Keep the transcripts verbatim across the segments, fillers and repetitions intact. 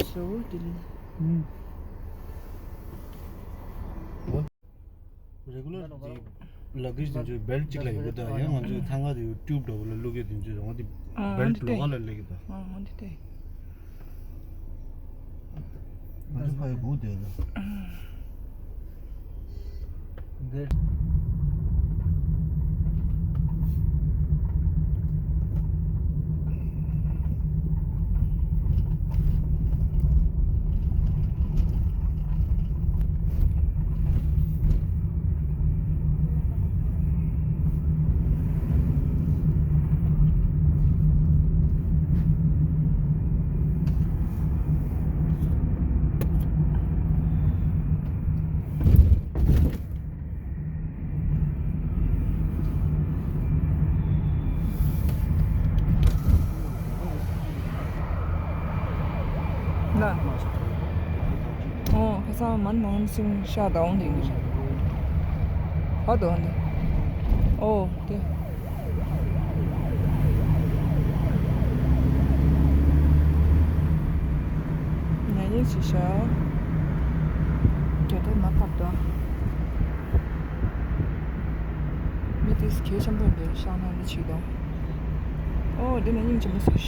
So, དེ་ལས། ཨུམ། རེ་གུ་ལར་དེ་ལག་གིས་དེ་ཚོའི་བེལ་ཊི་གཅིག་ལ་ཡོད་གི། ད་ཡང་ང་ཚོའི་ཐང་ག་དེ་ཊུབ་འདྲ་བོ་ལ་བླུག་གི། དེ་ཚོའི་རང་དེ་ཨ་བེལ་ཊི་འདི་ལོགས་ལ་སླེབས་གི། ད་ཨ་འདི་སྟེ། ང་ཚོ་ཕ་ཡི་སྒུག་བསྡད་ལ། འདིར། ལ། ཨོ། ཁ་སང་མན་མོ་ཧན་སིང་ཤག་དང་འོང་དེ་འདིར། ཧ་དོ་འདི། ཨོ་དེ། ང་ཡིན་ཞིག་ཤག་རྒྱ་ཐལ་མ་ཕབ་དང་། མི་དེས་གལ་ཆེན་པོ་འདིར་ཤག་ན་མི་ཆིག་དང་། ཨོ་འདི་ནི་སྙིང་རྗེ་མོ་ཟིག་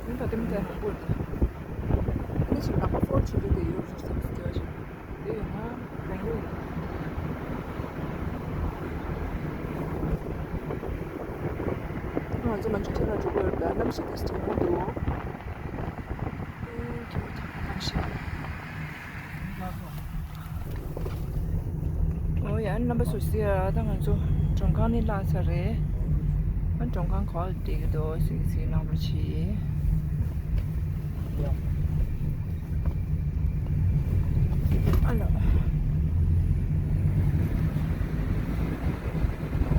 ཡིན་པ་དེ་མི་དེ་མང་པོ་རེད། ཨ་ནི་ཞིག་ནམ་བར་ཕོར་བྱེད་རྒྱུ་དེ་ཡོད་རེད་བསམ་སྲིད་ཀྱི་རེད། དེ་ཡིན་ན་བེང་ལོར་ཡིན། ང་ཚོ་མ་འཇུ་ཐེངས་ལ་འགྲོ་གི་ཡོད་པས་གནམ་གཤིས་དེ་ཚོ་ཡོང་འདུག་ཨོ་ཡ། རྣམ་པ་ཚོ་གཟིགས་ཨ། ད་ང་ཚོ་མགྲོན་ཁང་ནས་ལྷག་ཚར་རེད། ཨ། མགྲོན་ཁང་ག་པར་བསྡད་ཀྱི་འདུག་གཟིགས་གཟིགས་གནང་རོགས་གྱིས། ཨ་ལ།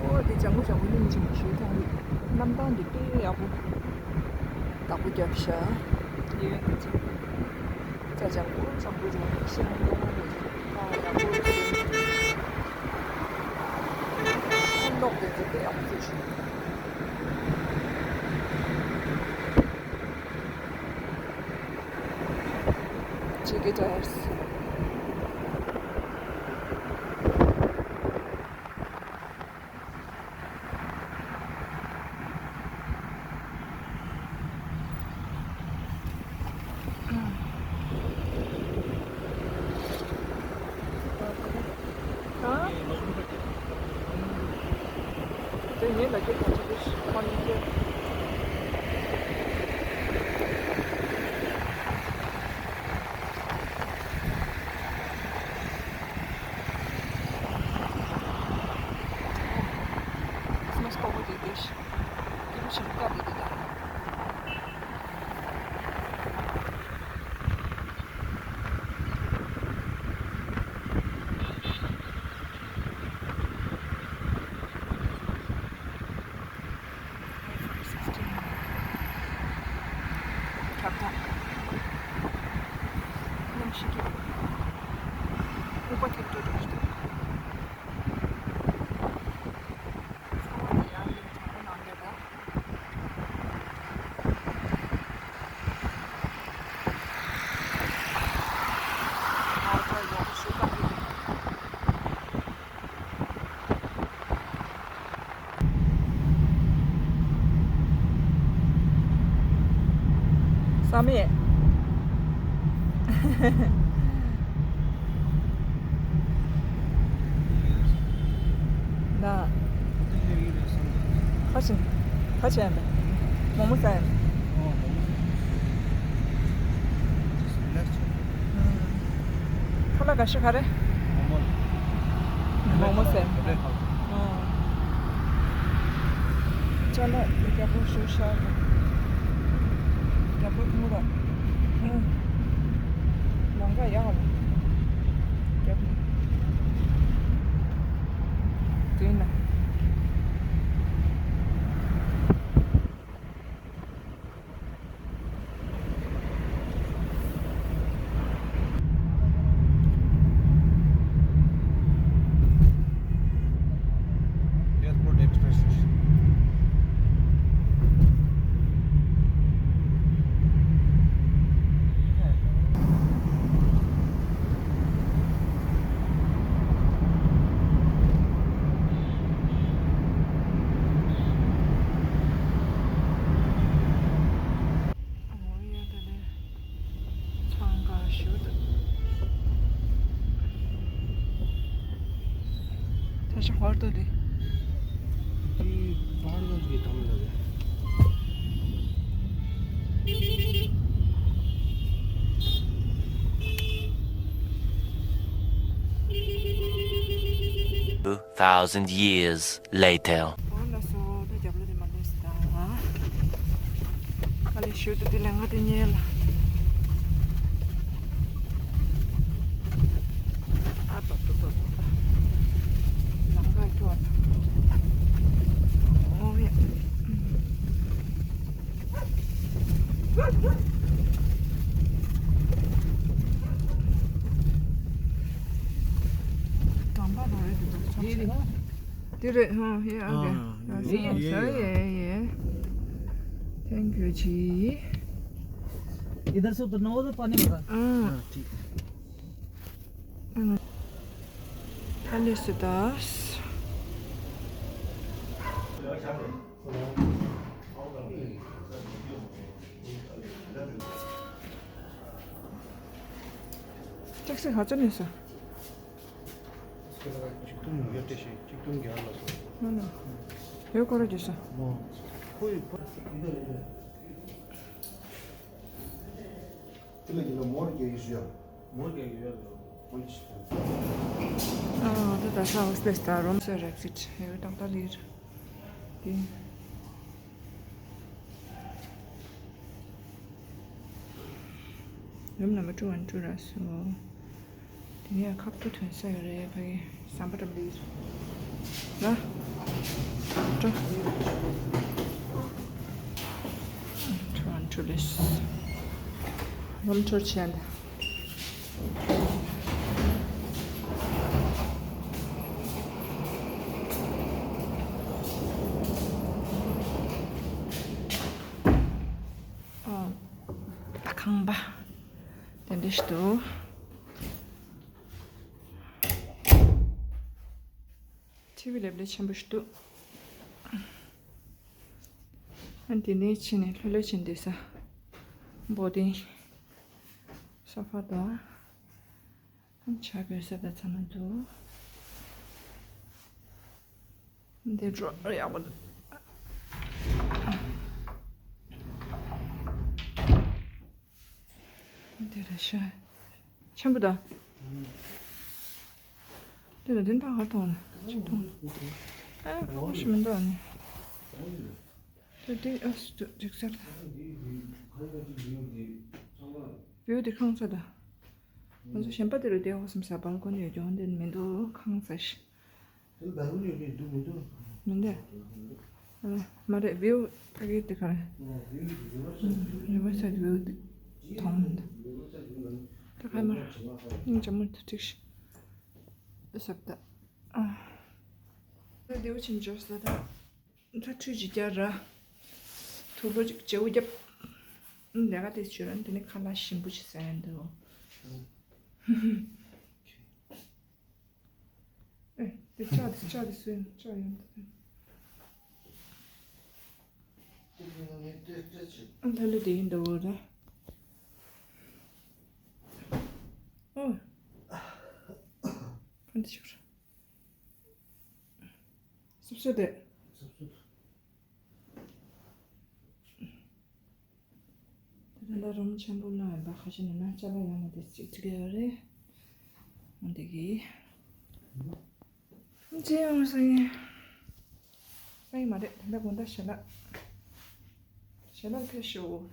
ཨོ་དེ་ལྗང་གུ་ལྗང་གུ་སྙིང་རྗེ་མོ་ཞིག་མཐོང་གི། གནམ་ཐང་འདི་དཔེ་ཡག་པོ། བདག་པོ་རྒྱབ་ཤག་གཡས་གཡོན་དེ་ཚོ། ཚ་ལྗང་གུ་ལྗང་གུ་རེད། ཤིང་སྡོང་རེད། ཨ་ཡག་པོ་རེད། གློག་དེ་ཚོ་དཔེ་ཡག་པོ་བཟོས་བྱུང་། ཅིག་གི་ཏྲེས། Christmas སྤོ་བོ་དེ་དེ་ཤི། དེ་རུ་ཤིང་ཀ་དེ་དེ་དང་། ཁྱབ་བདག་གནམ་གཤིས་ཀྱི་ལྐུགས་པ་ཐེབས་འགྲོ་འགྲོ་ཞིག་འདུག་ཚང་མ་ལ་ཡང་ཡིན་དྲང་པོ་གནང་རྒྱུ་དང་། ཨ་ད་ཡག་པོ་ཞུ་བཏང་གི་འདུག་བསམ་ཡས། ན། ཁ་ཆེ། ཁ་ཆེ་ཡ་མེད། མོག་མོག་ཟ་ཡ་མེད། ཁ་ལག་འགའ་ཤས་ག་རེ། མོག་མོག་ཟ་ཡ་མེད། ཅ་ལག་རྒྱ་པོ་ཞུ་ཤག་རྒྱ་པོ་ཐུང་ར། ལང་ཀ་ཡག་ལ། རྒྱ་པོ། དེ་ན། Airport express. དེ་དེ་པ་ཧར་གང་གི་དམ་ལ་རེད། Two thousand years later. འོ་ལགས་སོ། ད་རྒྱབ་ལོགས་དེ་མ་ལོས་ད། ཨ་ལས་ཞུ་དུ་དེ་ལས་ང་དེ་ཉལ་ལ། ཨ་པ་པ་པ་པ། ལམ་ཁ་ཐོག་ལ། འོ་ཡ། དེ་རེད། ཧ་ཡ། ཨ་ཡ་ཡ། Thank you जी। इधर से उतरना होगा तो पानी भरा। हाँ। हाँ, ठीक है। ཨ་ལས་སུ་དཱས། ཊེག་སི་ག་ཚོད་ནས་སོང་། ཆིག་སྟོང་ཉིས་བརྒྱ་སྤྲད་ཤིང་ཆིག་སྟོང་བརྒྱ་ལ་སོང་། ཨ་ལ། ཡོད་ཀོ་ར་རྒྱུ་ས། མོ། ཁོ་ཡི་ཕ། དེ་ལ་ཡིན་ན་མོར་རྒྱག་གི་ཞུ་ཡ། མོར་རྒྱག་གི་ཡོད་ལ། ཨ་ད་ད་ས་ཧོ་སི་ཊེལ་ད་རུམ་སེ་རེག་སིཊ་ཡོད་ཏག་ཏག་ལིར། དེ། རུམ་ནམ་བར་ཊུ་ཝན་ཊུ་ར་སོ། དེ་ནས་ཁབ་ཏུ་ཐོན་ས་ཡོད་རེད། ཕ་གི་ཟམ་པ་འགྲམ་དེ་ཡོད་ར། ཊུ་ཝན་ཊུ་ལིས། རུམ་ཊུར་བྱས་འདི། ཨ། ཁང་པ་དེ་འདྲ་ཞིག་འདུག་ཊི་ཝི་ལེབ་ལེབ་ཆེན་པོ་ཞིག་འདུག་ཨ་དེ་ནས་ཕྱི་ནས་ལྷོད་ལྷོད་བྱས་བསྡད་ས། འབོ་ཏིང་། སོ་ཕ་དང་། ཆ་བོད་ས་ད་ཚང་མ་འདུག་འདི་འགྲོ་ཡག་པོ་འདུག་འདི་རེད་ཤག་ཆེན་པོ་ད། འདི་ལ་འདི་འདྲ་ག་མཐོང་ན་ཆེ་མཐོང་ན། ཨ་ཁོ་ཞིག་མི་འདུག་ཨ་ནི། འདི་འདི་ཨ་སུ་འདུག་འགྲིག་ས་ད། བིའུ་འདི་ཁང་ས་ད། ང་ཚོ་གཞན་པ་དེ་རུ་བསྡད་འོ་བསམ་ས། སྦལ་ཀོ་ནི་ཡོད་ཀྱང་འདི་མི་འདུག་ཁང་ས་ཞིག་སྦལ་ཀོ་ནི་ཡོད་ཀྱང་འདུག་མི་འདུག་མི་འདུག་ཨ་མ་རེད། བིའུ་ཕ་གི་དེ་ག་རེད། རི་ཝར་སའིད་བིའུ་དེ་མཐོང་མི་འདུག་ད་ག་མ་རེད། སྙིང་རྗེ་མོ་དེ་ཅིག་ཞིག་ཟབ་ད། ཨ་ད་བདེ་བོ་ཕྱིན་འཇོག་ས་ད། ད་ཁྲུས་ཅིག་རྒྱག་ར། དུག་ལོག་ཅིག་བརྗེ་པོ་བརྒྱབ། ལས་ཀ་དེ་བྱོས་ར། དེ་ནས་ཁ་ལག་ཞིམ་པོ་ཞིག་ཟ་ཡ་འདུག་ཨེ་དེ་ལྕགས་དེ་ལྕགས་དེ་སུ་ཡིན། ལྕགས་ཡོད་འདུག་ཨ་ད་ལོ་དེ་ཡིན་འདུག་ར། ཨོ། ཕན་དེ་ཆུག་ར། སུབ་སུབ་དེ། སུབ་སུབ། དེ་ལ་རུམ་ཆེན་པོ་ལ་ཡིན་པ་ཁ་ཤས་ནི་ན་ཅ་ལག་ཡང་ན་དེ་གཅིག་གཅིག་ཡོད་རེད། འོ་དེ་གི། ཅི་ཡང་སང་ཉིན། སང་ཉིན་མ་རེད། ད་ལྟ་དགོང་དག་ཞལ་ལག་ཞལ་ལག་ཕེབས་ཤོག་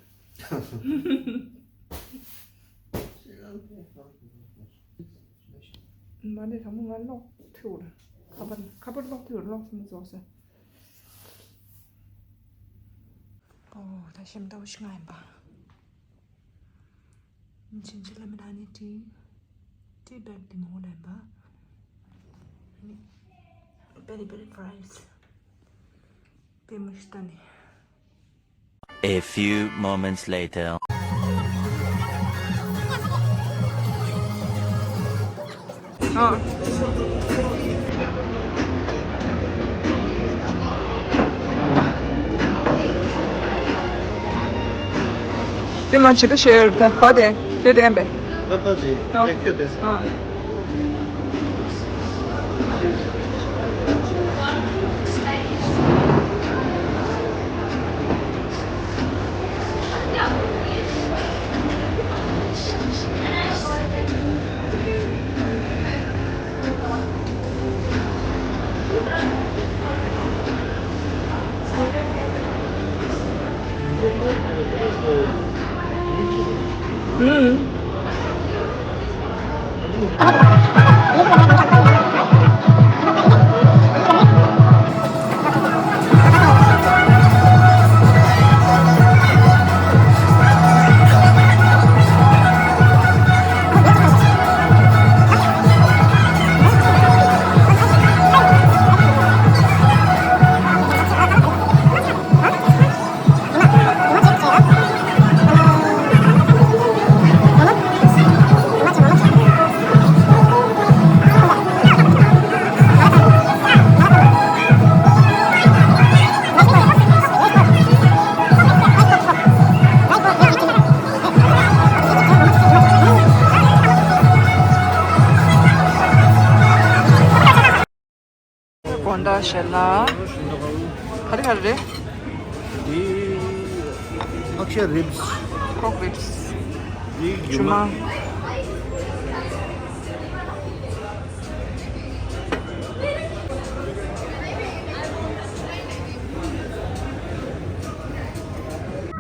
མ་རེད། དང་པོ་ང་གློག་ཐུག་ར། ཁ་པར་ཁ་པར་གློག་ཐུག་ར། གློག་སེམས་རྫོགས་ས། ཨོ་ད་ཞིམ་ཏོག་ཞིག་ང་ཡིན་པ། ཕྱིན་ཆད་ལ་མི་ད་ནི་ཏི། ཏི་བེག་དེ་མོ་ལེན་པ། ནི། བེ་རི་བེ་རི་ཕ་རའི་སི། པེ་མི་ཤི་ཏ་ནི། A few moments later. ཨ། དེ་མ་བྱེད་ད་ཤེར་ད་ཧ་དེ་དེ་དེ་ཨེམ་པེ། ཨ་ཕ་དེ་ཨ་ཨེ་ཁྱོད་དེ་ཨ། བྱས་ལ། ག་རེ་ག་རེ་རེད། འདི་ཨག་ཤ་རིབ་སི། པོག་རིབ་སི། འདི་རྒྱུ་རྒྱུ་མ། མ།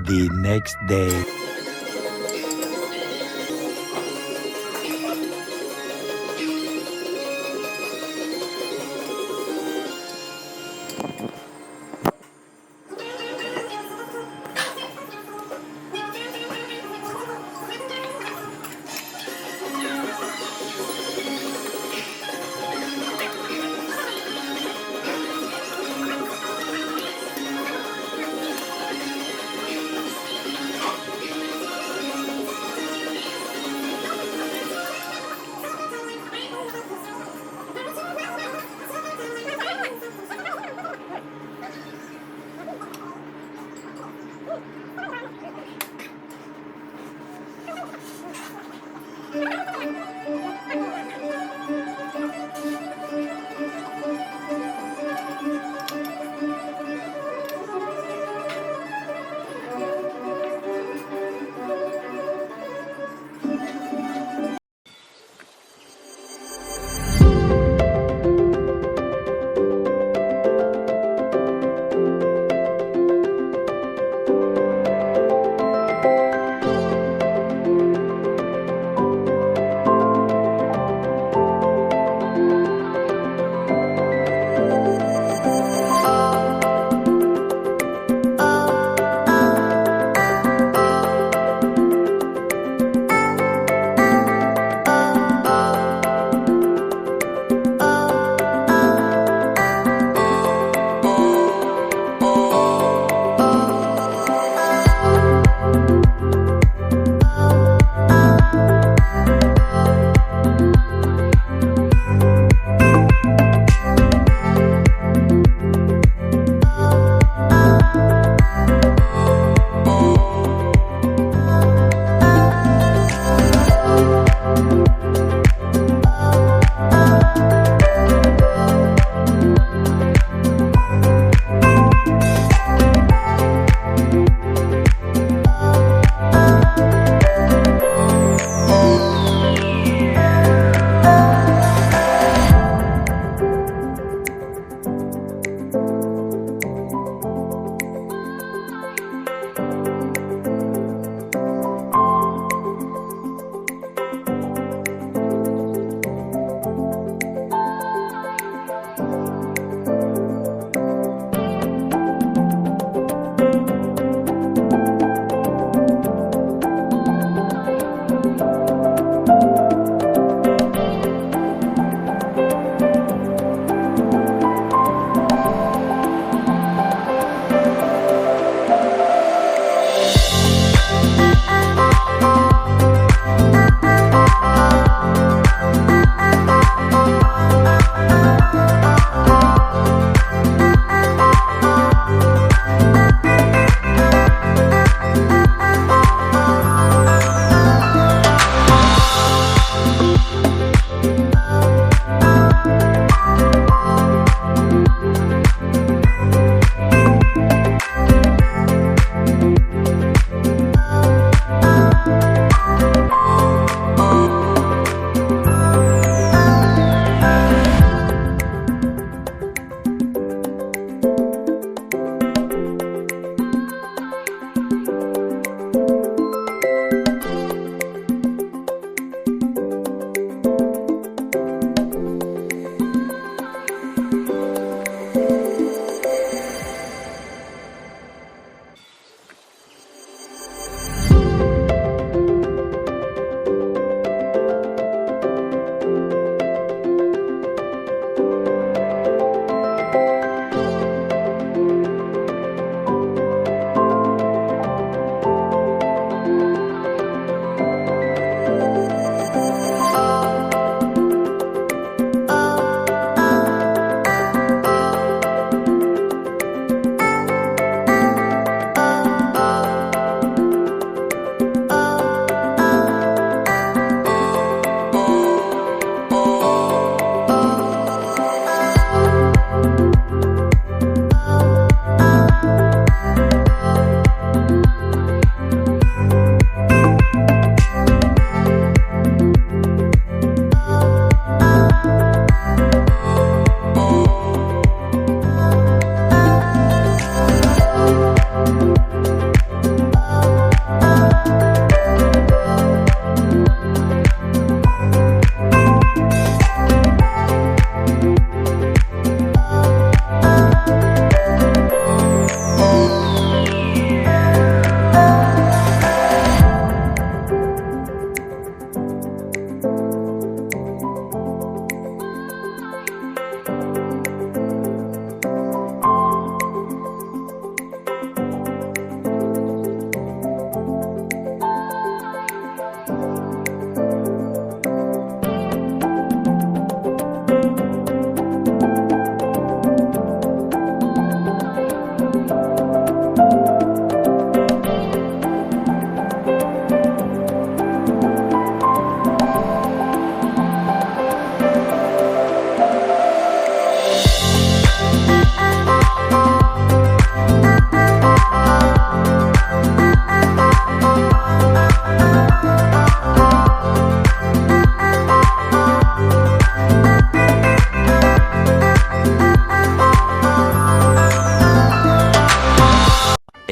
The next day.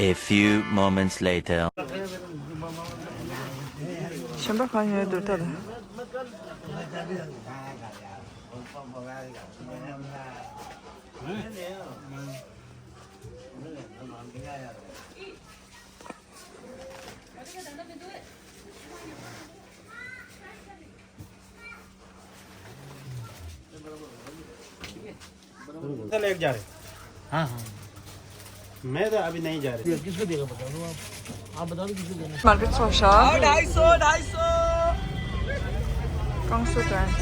A few moments later. གཞན་པ་གང་ཡོད་འདུག་ད་ལ། तो लेके जा रहे। हाँ, हाँ। मैं तो अभी नहीं जा रहे। किसको देगा, बता दो आप। आप बता दो किसको देना है। Market social. ढाई सौ, ढाई सौ। कौन सा ब्रांड?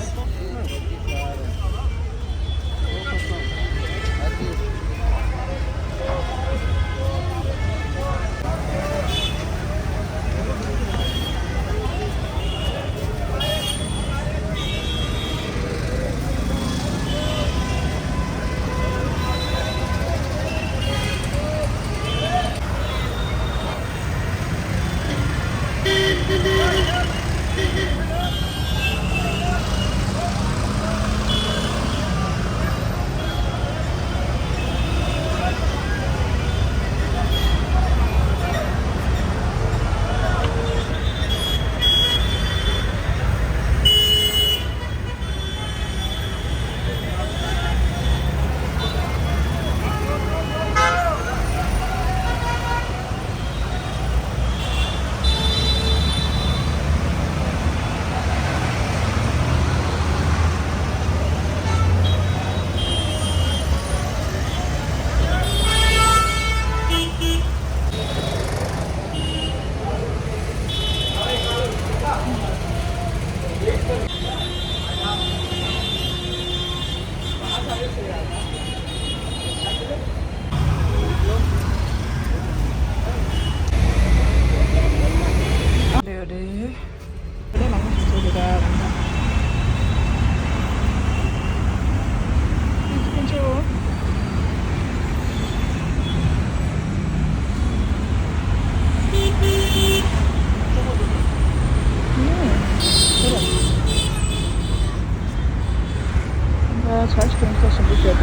ཆ་ཞིག་ཀྱང་ཚོ་ཞིམ་པོ་བྱས་ད།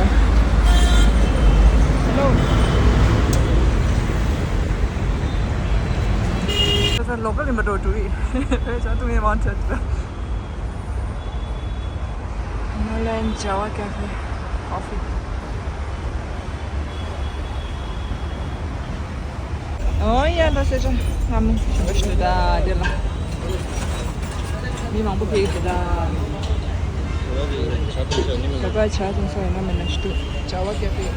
ཧེ་ལོ། ད་ལོ་ཀལ་ཡིན་པ་འགྲོ་འགྲོ་ཡི། བས་ཅང་ཏུང་ཡེ་ཝན་ཊེད། ནོ་ལན་ཇ་ཝ་ཀེ་ཧྥེ་ཀོ་ཕི། ཨོ་ཡ་ད་སེ་ཅང་ང་མི་ཞིམ་པོ་ཞིག་འདུག་ད་དེ་ལ། མི་མང་པོ་ཕེབས་ཀྱི་འདུག་ད། ད་ག་ཇ་འཐུང་ས་ཡོད་ན་མེད་ན་ཞིག་འདུག་ཇ་ཝ་ཀེ་ཧྥེ།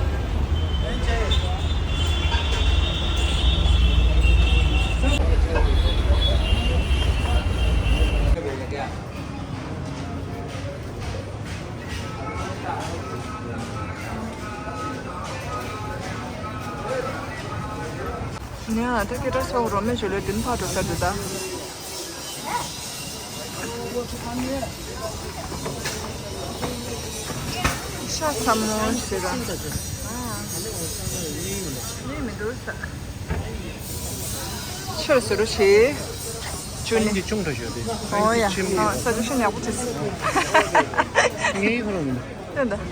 ཉ་ད་སྐད་གྲགས་ཆེ་བོ་རོ་མེ་ཞུ་ལོས་དིན་ཕ་འགྲོ་ས་འདུག་ད། ཤ་ཚ་མོ་ཞེ་ར། ཨ། མི་མི་འདུག་ས། ཆོས་ཟེར་རོ་ཞེས། ཅུ་ནི། ཨོ་ཡ། ཨ། ས་ཆུ་ཤིན་ཡག་པོ་བྱེད་སྲིད། ངའི་ཁོ་རང་མིན། ཏན་ཏན།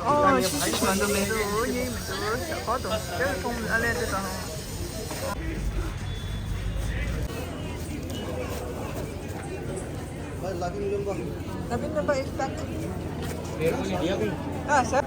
ཨོ་ཤི་ཤི་ཤི་མ་འདུག་མི་འདུག་ངའི་མི་འདུག་ས་གོ་དོ། དེ་ལ་ཐོང་ཨ་ལས་དེ་དང་། Lapin Lumba is back. Ah, sir.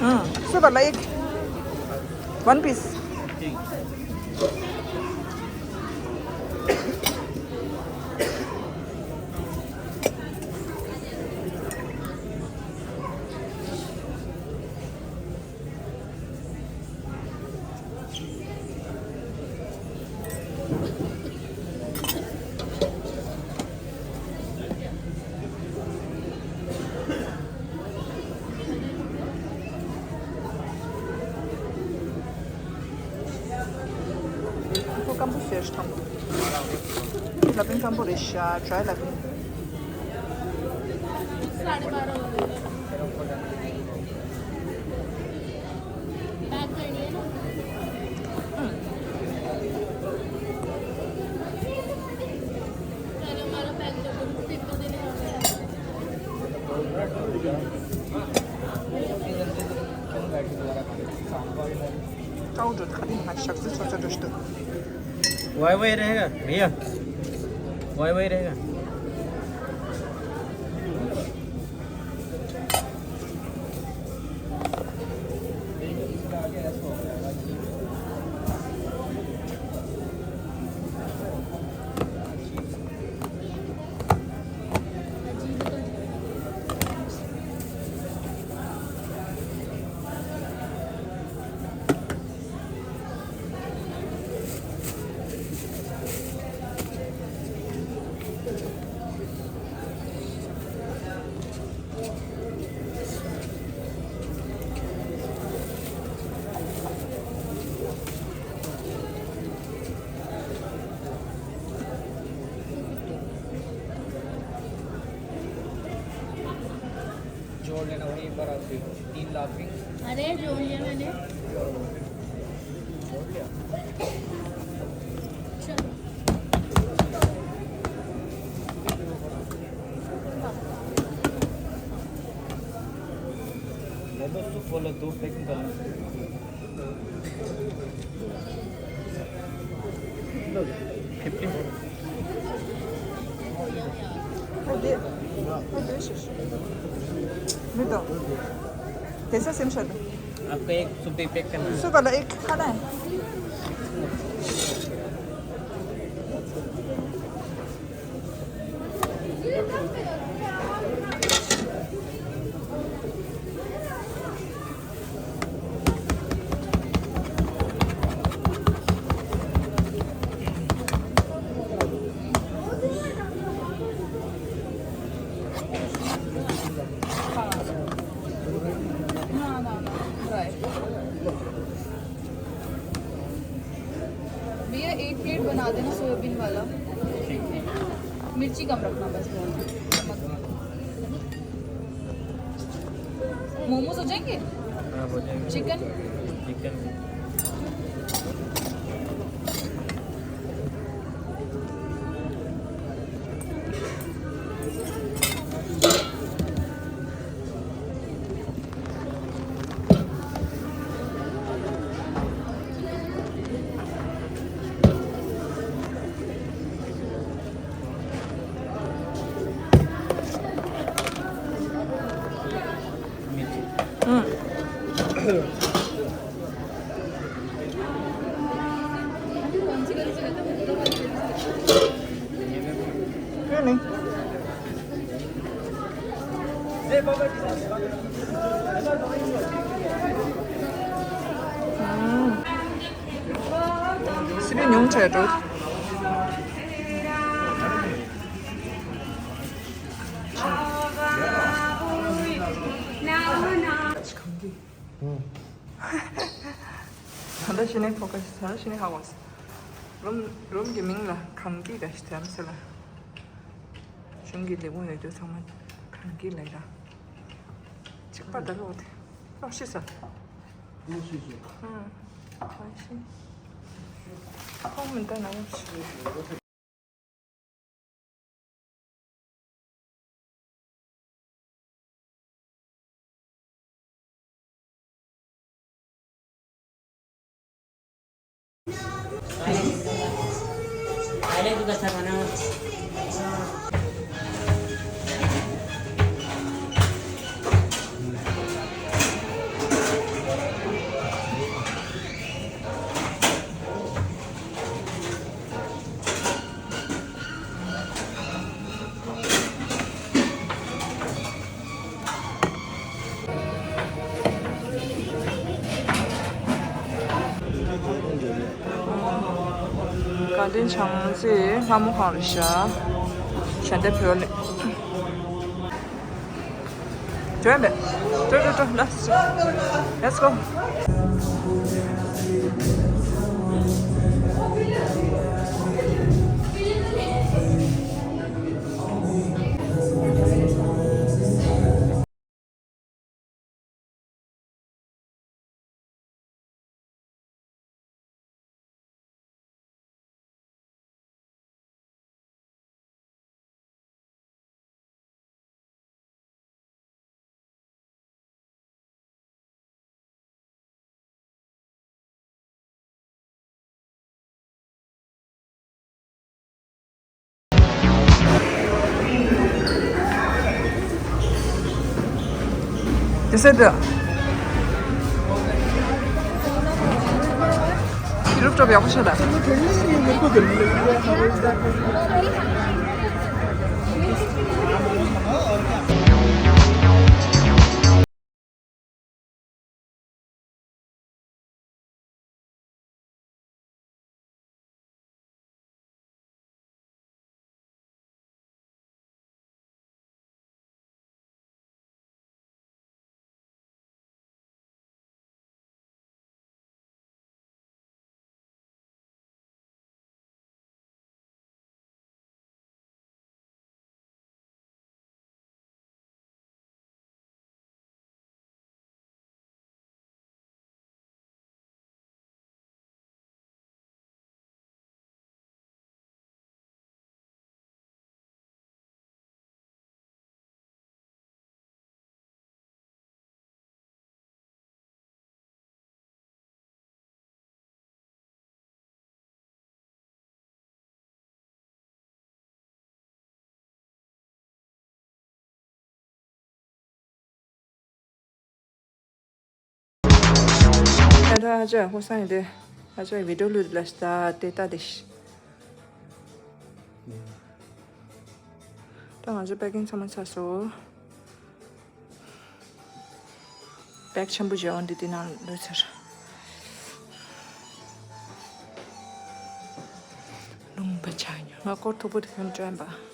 Mm, super like. One piece. ཁོ་སྐམ་པོ་ཟེར་ཐང་། ལ་ཕིང་སྐམ་པོ་རེད་ཤག dry ལ་ཕིང་། ཀའོ་འགྲོ་ག་དེ་ང་ཞག་རྩི་ཚོ་ཚོ་འགྲོ་ཤི་འདུག། वाई वाई रहेगा भैया, वाई वाई रहेगा। जोड़ लेना वहीं पर आप, तीन लाख भी। अरे, जोड़ लिया मैंने। जोड़ लिया। चलो। मैं तो सूप वाला दो पैक निकालना। आपका एक सूप ही पैक करना है। सूप वाला एक खाना है। भैया, एक प्लेट बना देना सोयाबीन वाला। मिर्ची कम रखना बस, बहुत। मोमोज हो जाएंगे? हाँ, हो जाएंगे। Chicken? Chicken. སི་པན་ཉུང་དྲགས་འགྲོ། ད་ལྟ་ཤི་ནས་ཕོ་ཁ་ཤི་ད་ལྟ་ཤི་ནས་ཧ་གོ་སོང་། རུམ་རུམ་གྱི་མིང་ལ་གངས་སྐྱིད་ར་ཞིག་དམ་སེ་ལ། གཞུང་གི་ལས་ཁུངས་ཡོད་དུས་ཚང་མ་གངས་སྐྱིད་ལ་ཡ། གཅིག་པ་ད་ལོག་དེ་ལོག་ཤི་ས། ལོག་ཤི་ཤི། ཨང་། ལོག་ཤི། ཁོང་མི་འདའ་ན་ལོག་ཤི། དགའ་ལྡན་བྱང་རྩེ་ལྷ་མོ་ཁང་རེད་ཤག་ཞལ་འདེབས་ཕུལ་ལེ། འགྲོ་ཡ་མེད། འགྲོ་འགྲོ་འགྲོ། Let's let's go. ཡིན་ཟེར་དུས། རུབ་ཀྲོབ་ཡག་པོ་ཤོད་ད། ད་ལྟ་ཨ་ཅག་ཧུ་སང་ཡིན་ཏེ། ཨ་ཅག་བི་ཌིའོ་ལུས་ལ་ཤ་ཏེ་ལྟ་དེ་ཤི། ད་ང་ཚོ་པེ་ཀིང་ཚང་མ་ཚར་སོང་། བེག་ཆེན་པོ་བརྗེ་བ་འདི་དེ་ནང་ལུས་ཚར། ལུང་པ་ཆ་ཉོ་ང་སྐོར་མཐུག་པོ་དེ་ཁྱོན་བཀྲོན་པ།